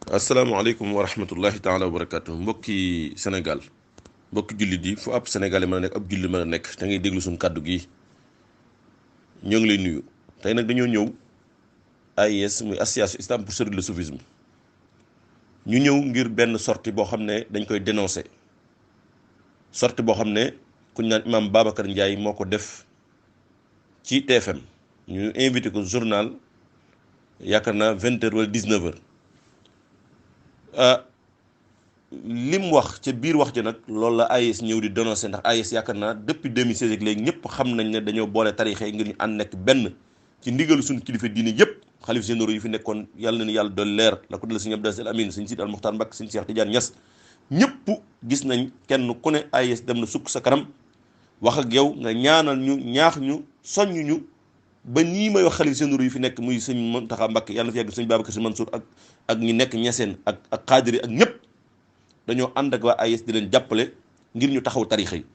asalaamaaleykum wa rahmatullahi taala wa barakaatu mbokki Sénégal mbokki jullit yi fu ab Sénégal yi mën a nekk ab julli mën a nekk te ngay déglu suñu kàddu gi ñoo ngi lay nuyu. tey nag dañoo ñëw AIS muy association islam pour sortir le soufisme ñu ñëw ngir benn sortie boo xam ne dañ koy dénoncer sortie boo xam ne ku ñu naan imam Babacar Ndiaye moo ko def ci TFM ñu invité ko journal yaakaar naa 20h wala 19h. lim wax ca biir wax ji nag loolu la AIS ñëw di dénoncé ndax AIS yaakaar naa depuis 2016 ak léegi ñëpp xam nañ ne dañoo boole tarixa yi ngir ñu ànd nekk benn ci ndigalu suñu kilifa diine yëpp xalif généraux yi fi nekkoon yàlla na yàlla doon leer la ko dal sëñ Abdou Aziz Al Amine sëñ Sidi Al Muxtaar Mbàkke sëñ Cheikh Tidiane Niass ñëpp gis nañ kenn ku ne AIS dem na sukk sa kanam wax ak yow nga ñaanal ñu ñaax ñu soññ ñu ba nii may wax xalif généraux yi fi nekk muy sëñ Muntaxa Mbàkke yàlla na fi yàgg sëñ Babacar Si Mansour ak ñi nekk ñeseen ak xaadiri ak ñëpp dañoo ànd ak waa AIS di leen jàppale ngir ñu taxaw tarixa yi.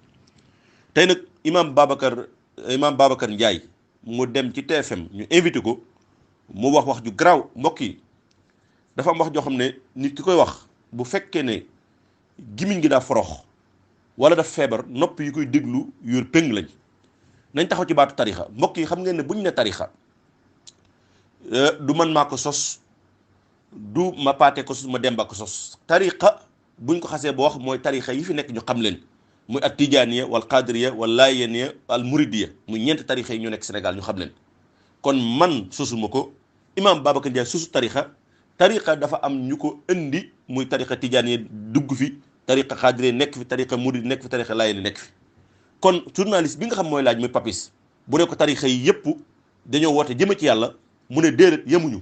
tey nag imam Babacar Ndiaye mu dem ci TFM ñu invité ko mu wax ju garaaw mbokk yi dafa am wax joo xam ne nit ki koy wax bu fekkee ne gimiñ gi daa forox wala daf feebar nopp yi koy déglu yor péng lañ nañ taxaw ci baatu tarixa mbokk yi xam ngeen ne buñ ne tarixa du man maa ko sos du ma paate ko sos ma demba ko sos tarixa buñ ko xasee ba wax mooy tarixa yi fi nekk ñu xam leen muy at tijaaniya wal qadiriya wal laayeniya al muridiya muy ñeenti tarixa yi ñu nekk Sénégal ñu xam leen kon man sosuma ko imam Babacar Ndiaye sosu tarixa dafa am ñu ko indi muy tarixa tijaaniya dugg fi tarixa qadiriya nekk fi tarixa murid nekk fi tarixa laayeni nekk fi kon journaliste bi nga xam mooy laaj muy papis bu ne ko tarixa yi yëpp dañoo woote jëme ci yàlla mu ne déedéet yemuñu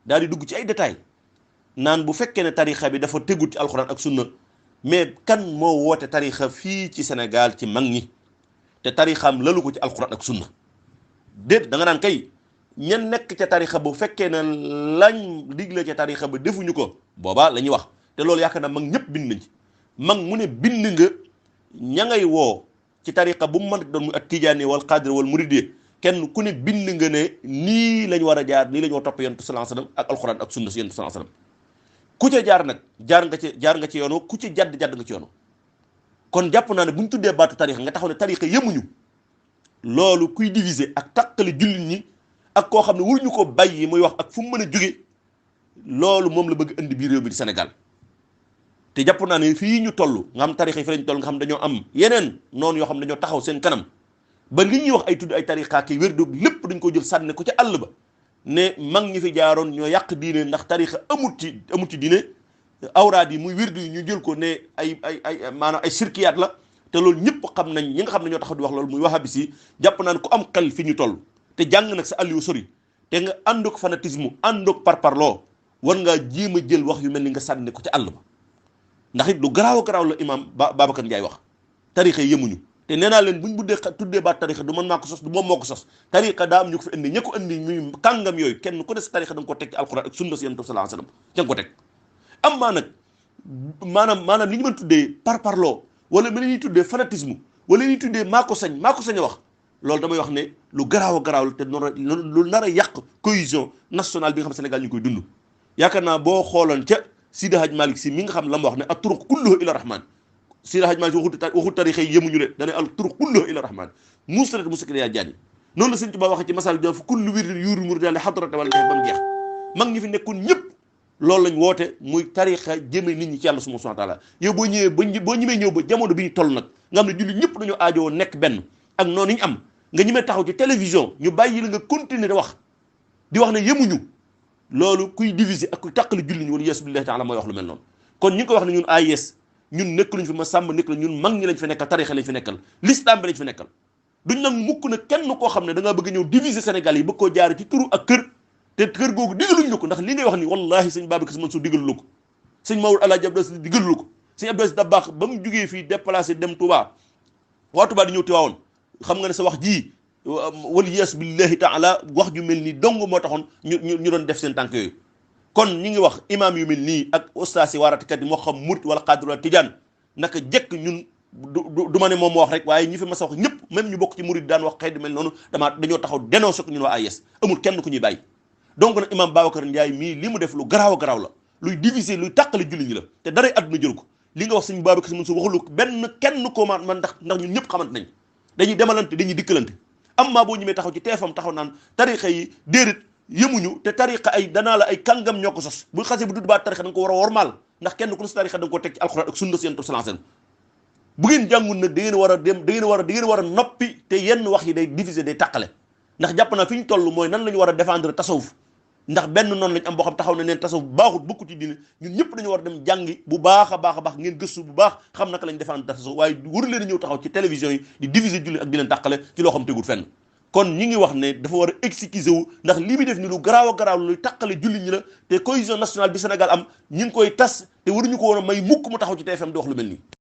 daal di dugg ci ay détails naan bu fekkee ne tarixa bi dafa tegut ci alxuraan ak sunna mais kan moo woote tarixa fii ci Sénégal ci mag ñi te tarixaam lalu ko ci alxuraan ak sunna déet da nga naan kay ñen nekk ca tarixa bu fekkee ne lañ digle ca tarixa ba defuñu ko boobaa la ñuy wax te loolu yaakaar naa mag ñëpp bind nañ ci mag mu ne bind nga ña ngay woo ci tariqa bu mu mën doon muy ak tijaani wal qaadir wal muridiyya kenn ku ne bind nga ne nii lañ war a jaar nii la ñu war a topp yonent sallallahu alayhi wasallam ak alquran ak sunna si yonent sallallahu alayhi wasallam ku ca jaar nag jaar nga ci yoonu ku ci jadd nga ci yoonu kon jàpp naa ne bu ñu tuddee baatu tariqa nga taxaw ne tariqa yemuñu loolu kuy diviser ak tàqali jullit ñi ak koo xam ne waruñu ko bàyyi muy wax ak fu mu mën a jóge loolu moom la bëgg indi biir réew mi di Sénégal te jàpp naa ne fii ñu toll nga xam tarixa yi fi lañ toll nga xam dañoo am yeneen noonu yoo xam dañoo taxaw seen kanam ba li ñuy wax ay tudd ay tarixa ki wér doog lépp dañ ko jël sànne ko ca àll ba ne mag ñi fi jaaroon ñoo yàq diine ndax tarixa amut ci diine awraad yi muy wérdu yi ñu jël ko ne ay maanaam ay sirkiyaat la te loolu ñëpp xam nañ ñi nga xam ne ñoo taxaw di wax loolu muy wahabis yi jàpp naa ne ku am xel fi ñu toll te jàng nag sa àll yu sori te nga àndoog fanatisme àndoog parparloo war ngaa jéem a jël wax yu mel ni nga sànne ko ca àll ba ndax it lu garaaw la imam Babacar Ndiaye wax tarixa yi yemuñu te nee naa leen buñ buddee tuddee baat tarixa du man maa ko sos du moom moo ko sos tarixa daa am ñu ko fi indi ña ko indi muy kàngam yooyu kenn ku ne sa tarixa da nga ko teg ci alquran ak sunna si yonent sallallahu alayhi wasallam ca nga ko teg am maa nag maanaam li ñu mën tuddee parparloo wala li ñuy tuddee fanatisme wala li ñuy tuddee maa ko sañ a wax loolu damay wax ne lu garaaw la te lu nar a yàq cohésion nationale bi nga xam Sénégal ñu koy dund yaakaar naa boo xooloon ca Sidi Hadj Malick si mi nga xam la ma wax ne at-turuq kulluha ila rahman Sidi Hadj Malick waxul tarixa yi yemuñu de dane at-turuq kulluha ila rahman mustarate muskil yaa jaani noonu la Sëñ Tuubaa waxee ci masal jo fa kullu wirdin yuuri muridan li hadrata wala ba mu jeex mag ñi fi nekkoon ñëpp loolu lañ woote muy tarixa jëme nit ñi ci yàlla subhanahu wa ta'ala yow boo ñëwee ñëw ba jamono bi ñu toll nag nga xam ne julli ñëpp dañoo aajowoo nekk benn ak noonu ñu am nga ñemee taxaw ci télévision ñu bàyyi la nga continuer di wax ne yemuñu loolu kuy diviser ak kuy tàqali julli ñu wala yeesu billahi taala mooy wax lu mel noonu kon ñu ngi ko wax ne ñun AIS ñun nekk luñ fi ma sàmm nekk la ñun mag ñi lañ fi nekkal tarixa lañ fi nekkal l'islam bi lañ fi nekkal duñ nag mukk na kenn koo xam ne da ngaa bëgg ñëw diviser Sénégal yi bëgg koo jaare ci turu ak kër te kër googu digaluñ la ko ndax li ngay wax ni wallahi sëñ Babacar Si Mansour digalu la ko sëñ Maodo Alaaji Abdou Aziz digalu la ko sëñ Abdou Aziz Dabakh ba mu jugee fii déplacé dem Touba waa Touba di ñëw Tiwaawoon xam nga ne sa wax ji wal yees billahi taala wax ju mel nii dong moo taxoon ñu doon def seen tànk yooyu kon ñi ngi wax imam yu mel nii ak ustaas yi waaratikat yi moo xam murit wala xaadir wala tijaan naka jekk ñun du ma ne moom moo wax rek waaye ñi fi mas a wax ñëpp même ñu bokk ci murit daan wax xëy di mel noonu dañoo taxaw dénoncé ko ñun waa AIS amul kenn ku ñuy bàyyi donc nag imam Babacar Ndiaye mii li mu def lu garaaw la luy diviser luy tàqale julli ñi la te daray àdduna jël ko li nga wax suñu Babacar Sy Mansour waxulu benn kenn ko man ndax ñun ñëpp xamante nañ dañuy demalante dañuy dikkalante am maa boo ñemee taxaw ci TFM taxaw naan tariqa yi déedéet yemuñu te tariqa ay danaa la ay kàngam ñoo ko sos bu xasee bu dudd baa tariqa da nga ko war a wormaal ndax kenn ku ne si tariqa da nga ko teg ci alxuraan ak sunna seen sallallahu bu ngeen jàngul nag da ngeen war a dem da ngeen war a noppi te yenn wax yi day diviser day tàqale ndax jàpp naa fi ñu toll mooy nan la ñu war a défendre tasawuf ndax benn noonu lañ am boo xam taxaw na neen tasawuf baaxut bokkut ci diine ñun ñëpp dañu war a dem jàngi bu baax a baax ngeen gëstu bu baax xam naka lañ défendre tasawuf waaye waru leen ñëw taxaw ci télévision yi di diviser julli ak di leen tàqale ci loo xam tegul fenn kon ñi ngi wax ne dafa war a excuser wu ndax lii bi def ni lu garaaw a garaaw luy tàqale julli ñi la te cohésion nationale bi Sénégal am ñi ngi koy tas te waruñu ko woon a may mukk mu taxaw ci TFM di wax lu mel nii